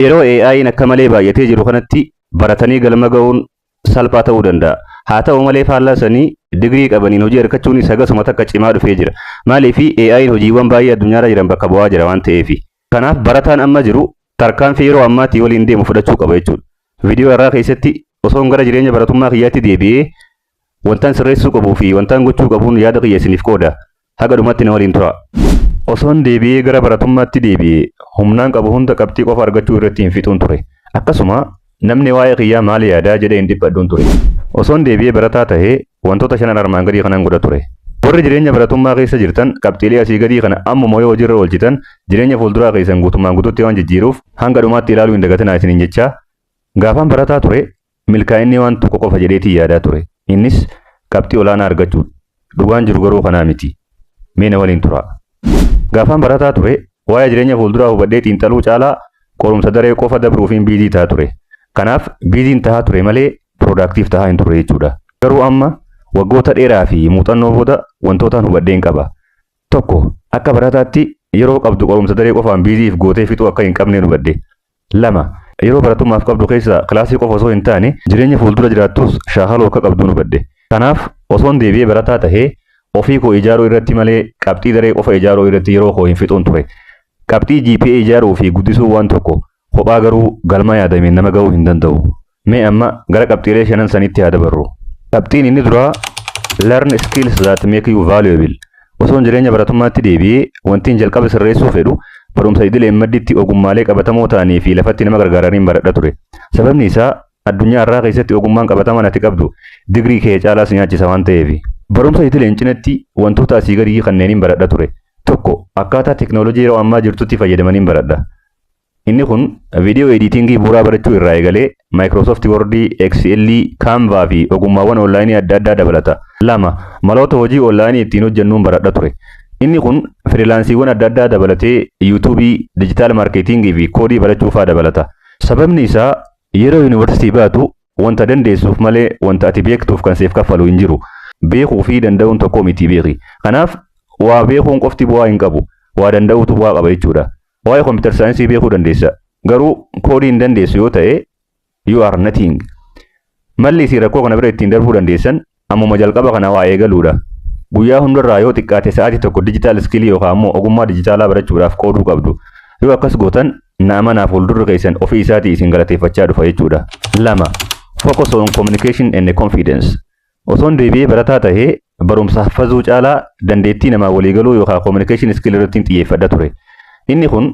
Yeroo AI'n akka malee baay'atee jiru kanatti baratanii galma ga'uun salphaa ta'uu danda'a. Haa ta'u malee, faallaa sanii digirii qabaniin hojii argachuunis hagasuma takka cimaa dhufee jira. Maaliif? AI'n hojiiwwan baay'ee addunyaarra jiran bakka bu'aa jira waan ta'eef. Kanaaf barataan amma jiru tarkaanfii yeroo ammaatii waliin deemu fudhachuu qaba jechuudha. Viidiyoo irraa keessatti osoon gara jireenya baratummaa kiyyaatti deebi'ee wantaan sirreessuu qabuu fi wantaan gochuu qabuun yaada kiyya isiniif qooda. Haga dhumatti na waliin tura. Osoon deebi'ee gara baratummaatti deebi'ee, humnaan qabu hunda qabxii qofa argachuu irratti hin fixuun ture. Akkasuma namni waa'ee kiyyaa maal yaadaa jedhee hin dhiphadhuun ture. Osoon deebi'ee barataa tahee, wantoota shanan armaan gadii kanan godha ture. Warri jireenya baratummaa keessa jirtan, qabxiilee asii gadii kana ammuma yoo hojiirra oolchitan, jireenya fuulduraa keessan guutummaan guututti waan jijjiiruuf hanga dhumaatti ilaaluu hin dagatinaa isiniin jechaa. Gaafaan barataa ture, milkaa'inni waan tokko qofa jedheetii yaadaa ture. Innis qabxii olaanaa argachuudha. Dhugaan jiru garuu kanaa miti. Mee na waliin tura. Gaafaan barataa ture, waa'ee jireenya fuulduraa hubadhee xiinxaluu caalaa qorumsa daree qofa dabruufiin busy ta'a ture. Kanaaf busyn tahaa ture malee productive tahaa hin turre jechuudha. Garuu amma waggoota dheeraa fi muuxannoo booda wantootaan hubadheen qaba. Tokko, akka barataatti yeroo qabdu qorumsa daree qofaan busy if gootee fixuu akka hin qabneen hubadhe. Lama, yeroo baratummaaf qabdu keessa kilaasii qofa osoo hin taane jireenya fuuldura jiraattus shaakaluu akka qabduun hubadhe. Kanaaf osoon deebi'ee barataa tahee, ofii koo ijaaruu irratti malee qabxii daree qofa ijaaruu irratti yeroo koo hin fixuun ture. Qabxii GPA ijaaruu fi guddisuu waan tokko, kophaa garuu galma yaadameen nama ga'uu hin danda'u. Mee amma gara qabxiilee shanan sanitti haa dabarru. Qabxiin inni duraa, learn skills that make you valuable. Osoon jireenya baratummaatti deebi'ee, wantiin jalqaba sirreessuu fedhu barumsa idileen madditti ogummaalee qabatamoo ta'anii fi lafatti nama gargaaraniin baradha ture. Sababni isaa, addunyaa irraa keessatti ogummaan qabatamaan ati qabdu digirii kee caalaas nyaachisa waan ta'eef. Barumsa idileen cinatti wantoota asii gadii kanneeniin baradha ture. Tokko, akkaataa teeknooloojii yeroo ammaa jirtutti fayyadamaniin baradha. Inni kun video editingii bu'uuraa barachuu irraa eegalee Microsoft Word, Excel, Canva fi ogummaawwan onlaayinii adda addaa dabalata. Lama, maloota hojii onlaayinii ittiin hojjennuun baradha ture. Inni kun freelanceiiwwan adda addaa dabalatee YouTubeii, digital marketingii fi koodii barachuu fa'aa dabalata. Sababni isaa, yeroo yuunivarsiitii baatu wanta dandeessuuf malee wanta ati beektuuf kan siif kaffalu hin jiru. Beekuu fi danda'uun tokko miti, beeki. Kanaaf waa beekuun qofti bu'aa hin qabu. Waa danda'uutu bu'aa qaba jechuudha. Waa'ee computer science beekuu dandeessa. Garuu koodii hin dandeessu yoo ta'e, you are nothing. Malli isin rakkoo kana bira ittiin darbuu dandeessan ammuma jalqaba kana waa eegaluudha. Guyyaa hundarraa yoo xiqqaate sa'aatii 1 digital skillii yookaan immoo ogummaa dijitaalaa barachuudhaaf qooduu qabdu. Yoo akkas gootan, na amanaa, fuuldurri keessan ofii isaatii isin galateeffachaa dhufa jechuudha. Lama, focus on communication and confidence. Osoon deebi'ee barataa tahee, barumsa haffazuu caalaa dandeettii namaa waliigaluu yookaan communication skill irratti xiyyeeffadha ture. Inni kun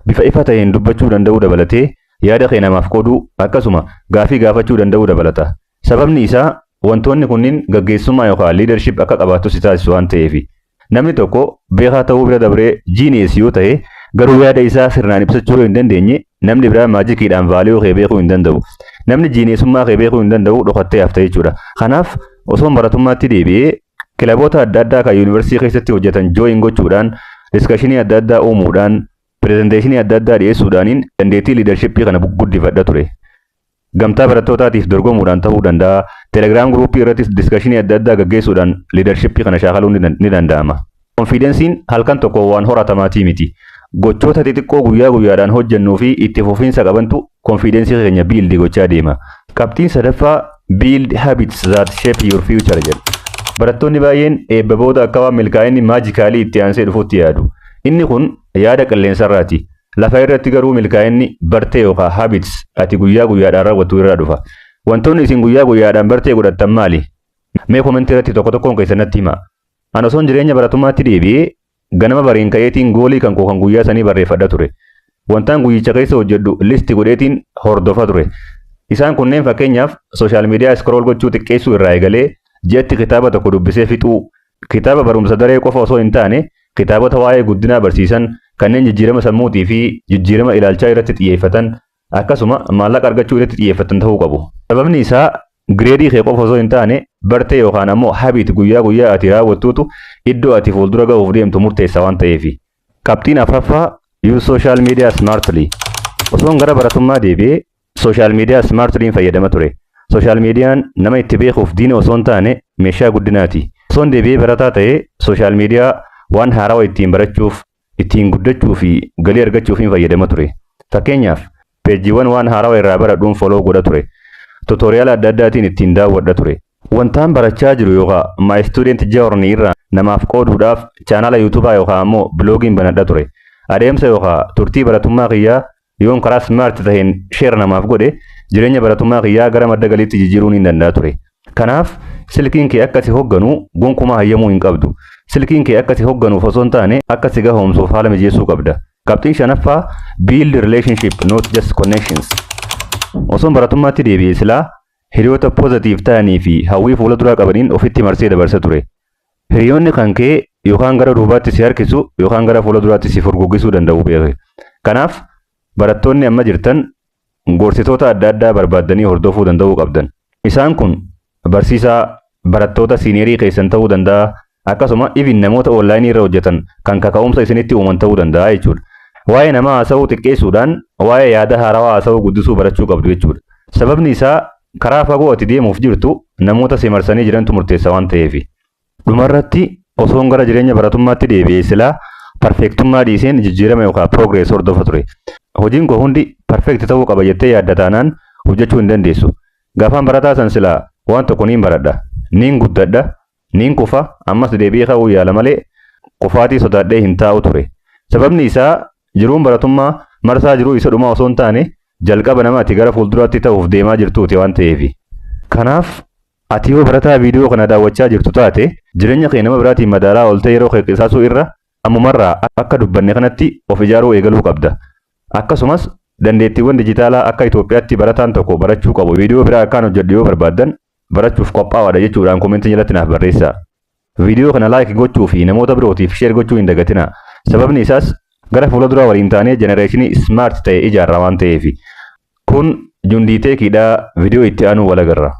bifa ifa ta'een dubbachuu danda'uu dabalatee yaada kee namaaf qooduu, akkasuma gaafii gaafachuu danda'uu dabalata. Sababni isaa, wantoonni kunniin gaggeessummaa yookaan leadership akka qabaattu si taasisu waan ta'eef. Namni tokko beekaa ta'uu bira dabree genius yoo ta'e, garuu yaada isaa sirnaan ibsachuu yoo hin dandeenye, namni biraa magiciidhaan value kee beekuu hin danda'u. Namni geniusummaa kee beekuu hin danda'u dhokattee hafta jechuudha. Kanaaf osoon baratummaatti deebi'ee, kilaboota adda addaa kan yuunivarsiitii keessatti hojjetan join gochuudhaan, discussionii adda addaa uumuudhaan, presentationii adda addaa dhiyeessuudhaaniin dandeettii leadershipii kana guddifadha ture. Gamtaa barattootaatiif dorgomuudhaan ta'uu danda'a. Telegram groupii irrattis discussionii adda addaa gaggeessuudhaan leadershipii kana shaakaluun ni danda'ama. Confidenceiin halkan tokko waan horatamaatii miti. Gochoota xixiqqoo guyyaa guyyaadhaan hojjennuu fi itti fufiinsa qabantu confidenceii keenya build gochaa deema. Qabxiin sadaffaa, build habits that shape your future jedha. Barattoonni baay'een eebba booda akka waan milkaa'inni magically itti aansee dhufutti yaadu. Inni kun yaada qilleensarraati. Lafa irratti garuu milkaa'inni bartee yookaan habits ati guyyaa guyyaadhaan raawwattu irraa dhufa. Wantoonni isin guyyaa guyyaadhaan bartee godhattan maali? Mee commentii irratti tokko tokkoon keessan natti hima. Ani osoon jireenya baratummaatti deebi'ee, ganama bariin ka'eetiin goalii kan koo kan guyyaa sanii barreeffadha ture. Wantaan guyyicha keessa hojjedhu list godheetiin hordofa ture. Isaan kunneen fakkeenyaaf social media scroll gochuu xiqqeessuu irraa eegalee ji'atti kitaaba tokko dubbisee fixuu, kitaaba barumsa daree qofa osoo hin taane kitaabota waa'ee guddinaa barsiisan, kanneen jijjiirama sammuutii fi jijjiirama ilaalchaa irratti xiyyeeffatan, akkasuma maallaqa argachuu irratti xiyyeeffatan ta'uu qabu. Sababni isaa, gradeii kee qofa osoo hin taane bartee yookaan ammoo habit guyyaa guyyaa ati raawwattuutu iddoo ati fuuldura ga'uuf deemtu murteessa waan ta'eefi. Qabxiin afuraffaa, use social media smartly. Osoon gara baratummaa deebi'ee, social media smartly fayyadama ture. Social mediaan nama itti beekuuf diina osoo hin taane meeshaa guddinaati. Osoon deebi'ee barataa ta'ee, social media waan haarawaa ittiin barachuuf, ittiin guddachuu fi galii argachuuf hin fayyadama ture. Fakkeenyaaf, Peejiiwwan waan haarawaa irraa baradhuun follow godha ture. Tutorial adda addaatiin ittiin daawwadha ture. Wantaan barachaa jiru yookaan my student journey irraa namaaf qooduudhaaf chaanala YouTubeaa yookaan ammoo blogiin banadha ture. Adeemsa yookaan turtii baratummaa kiyyaa yoon karaa smart taheen share namaaf godhe, jireenya baratummaa kiyyaa gara madda galiitti jijjiiruun hin danda'a ture. Kanaaf silkiin kee akka si hogganu gonkumaa hayyamuu hin qabdu. Silkiin kee akka si hogganuuf osoo hin taane, akka si gahoomsuuf haala mijeessuu qabda. Qabxiin shanaffaa, build relationship, not just connections. Osoon baratummaatti deebi'ee, silaa hiriyoota positive ta'anii fi hawwii fuula duraa qabaniin ofitti marsee dabarsa ture. Hiriyoonni kan kee yookaan gara duubaatti si harkisu yookaan gara fuula duraatti si furguggisuu danda'u beeke. Kanaaf barattoonni amma jirtan gorsitoota adda addaa barbaaddanii hordofuu danda'uu qabdan. Isaan kun barsiisaa, barattoota seniorii keessan ta'uu danda'a. Akkasuma even namoota onlineii irra hojjetan kan kaka'umsa isinitti uuman ta'uu danda'a jechuudha. Waa'ee namaa haasa'uu xiqqeessuudhaan waa'ee yaada haarawaa haasa'uu guddisuu barachuu qabdu jechuudha. Sababni isaa karaa fagoo ati deemuuf jirtu namoota si marsanii jirantu murteessa waan ta'eefi. Dhumarratti, osoon gara jireenya baratummaatti deebi'ee, silaa perfectummaa dhiiseen jijjiirama yookaan progress hordofa ture. Hojiin koo hundi perfect ta'uu qaba jettee yaadda taanaan hojjechuu hin dandeessu. Gaafaan barataa san silaa waan tokko niin baradha, niin guddadha, niin kufa, ammas deebi'ee ka'uu yaala malee kufaatii sodaadhee hin taa'u ture. Sababni isaa jiruun baratummaa marsaa jiruu isa dhumaa osoo hin taane, jalqaba nama ati gara fuulduraatti ta'uuf deemaa jirtuuti waan ta'eefi. Kanaaf ati yoo barataa viidiyoo kana daawwachaa jirtu taate, jireenya kee nama biraatiin madaalaa ooltee yeroo kee qisaasuu irra ammumarraa akka dubbanne kanatti of ijaaruu eegaluu qabda. Akkasumas dandeettiiwwan dijitaalaa akka Itoophiyaatti barataan tokko barachuu qabu viidiyoo biraa akkaan hojjedhu yoo barbaaddan, barachuuf qophaa'aadha jechuudhaan commentii jalatti naaf barreessaa. Viidiyoo kana like gochuu fi namoota birootiif share gochuu hin dagatinaa. Sababni isaas gara fuula duraa waliin taanee generationii smart ta'e ijaarra waan ta'eefi. Kun Jundii Techiidhaa. Viidiyoo itti aanu wal agarra.